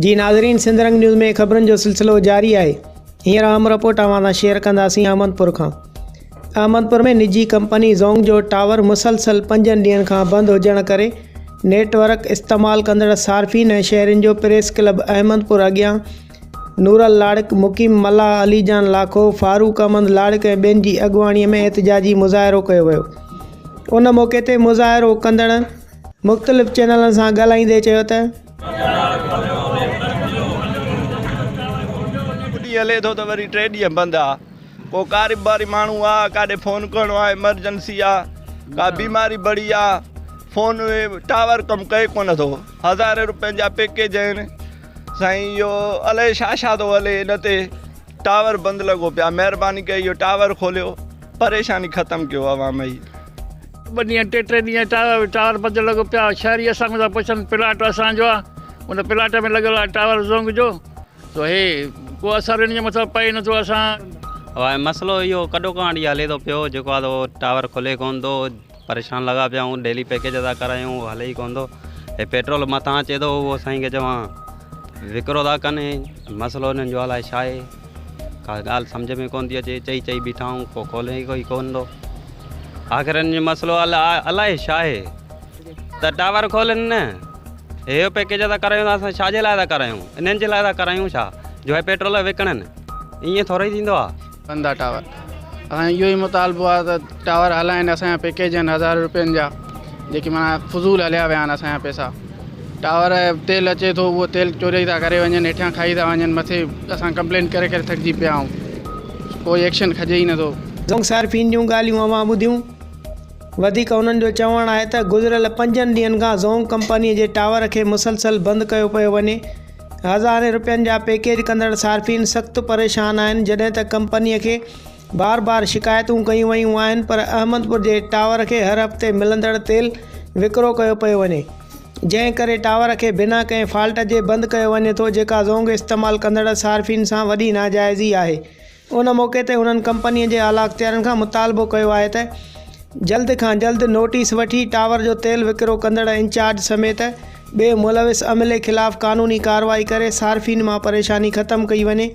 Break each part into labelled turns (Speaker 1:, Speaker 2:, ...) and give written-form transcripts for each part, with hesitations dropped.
Speaker 1: جي ناظرين سنڌ رنگ نيوز ۾ خبرن جو سلسلو جاري آهي هينئر اهم رپورٽ اوهان سان شيئر ڪنداسين احمدپور کان احمدپور ۾ نجي ڪمپني زونگ جو ٽاور مسلسل پنجن ڏينهن کان بند هجڻ ڪري نيٽ ورڪ استعمال ڪندڙ صارفين ۽ شهرين جو پريس ڪلب احمدپور اڳيان نورل لاڙڪ، مقيم ملاح علي جان لاکو، فاروق احمد لاڙڪ ۽ ٻين جي اڳواڻي ۾ احتجاجي مظاهرو ڪيو ويو ان موقعي تي مظاهرو ڪندڙن مختلف چينلن سان ڳالهائيندي چيو ته.
Speaker 2: هڪ ڏينهن هلي ٿو ته وري ٽي ڏينهن بند آ. ڪو ڪاروباري ماڻهو آ ڪاڏي فون ڪرڻو آ ايمرجنسي آ ڪا بيماري بڙي آ فون ٽاور ڪم ڪئي ڪونه ٿو هزارين روپين جا پيڪيج آهن سائين اهو الائي ڇا ڇا ٿو هلي ان تي ٽاور بند لڳو پيو آ مهرباني ڪري اهو ٽاور کوليو پريشاني ختم ڪيو عوام جي.
Speaker 3: ٻه ڏينهن ٽي ٽي ڏينهن ٽاور ٽاور بند لڳو پيو آ شهري اسان کان ٿا پڇن پلاٽ اسان جو آ ان پلاٽ ۾ لڳل آ ٽاور زونگ جو سو هي ڪو اثر ان جي مٿان پئي نٿو اسان.
Speaker 4: هاء مسئلو اهو ڪڏهوڪان ڏينهن هلي ٿو پيو جيڪو آ سو ٽاور کلي ڪون ٿو پريشان لڳا پيا آهيون ڊيلي پيڪيج ٿا ڪرايون هلي ئي ڪون ٿو هي پيٽرول مٿان اچي ٿو اهو سائين کي چوان وڪرو ٿا ڪن هي مسئلو انهن جو الائي ڇا آهي ڪا ڳالهه سمجهه ۾ ڪون ٿي اچي چئي چئي بيٺا آهيون ڪو کولي ئي ڪون ٿو آخر ان جو مسئلو الائي ڇا آهي ته ٽاور کولن نه هي پيڪيج ٿا ڪرايون ته اسان ڇا جي لاء ٿا ڪرايون انهن جي لاء ٿا ڪرايون ڇا جو هي پيٽرول وڪڻن ائين ٿورو ئي ٿيندو آهي.
Speaker 5: بند آ ٽاور اسان جو اهو ئي مطالبو آ ته ٽاور هلائن اسان جا پيڪيج آهن هزارين روپين جا جيڪي معنيٰ فضول هليا ويا آهن اسان جا پئسا ٽاور تيل اچي ٿو اهو تيل چوري ٿا ڪري وڃن هيٺيان کائي ٿا وڃن مٿي اسان ڪمپلين ڪري ڪري ٿڪجي پيا آهيون ڪوئي ايڪشن کڄي ئي نٿو.
Speaker 1: زونگ صارفين جون ڳالهيون اوهان ٻڌيون. وڌيڪ انهن جو چوڻ آهي ته گذريل پنجن ڏينهن کان زونگ ڪمپني جي ٽاور کي مسلسل بند ڪيو پيو وڃي. هزارين رپين جا پيڪيج ڪندڙ صارفين سخت پريشان آهن جڏهن ته ڪمپني کي بار بار شڪايتون ڪيون ويون آهن پر احمدپور جي ٽاور کي هر هفتي ملندڙ تيل وڪرو ڪيو پيو وڃي جنهن ڪري ٽاور کي بنا ڪنهن فالٽ جي بند ڪيو وڃي ٿو جيڪا زونگ استعمال ڪندڙ صارفين سان وڏي ناجائزي آهي ان موقعي تي هنن ڪمپني جي اعليٰ اختيارين کان مطالبو ڪيو آهي ته جلد کان جلد نوٽيس وٺي ٽاور جو تيل وڪرو ڪندڙ انچارج سميت ٻئي ملوث عملي خلاف قانوني ڪارروائي ڪري صارفين مان پريشاني ختم ڪئي وڃي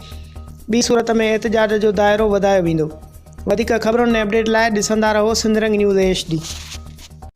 Speaker 1: ٻي صورت ۾ احتجاج جو دائرو وڌايو ويندو. وڌيڪ خبرن ۽ اپڊيٽ لاء ڏسندا رهو سنڌ رنگ نيوز ايڇ ڊي.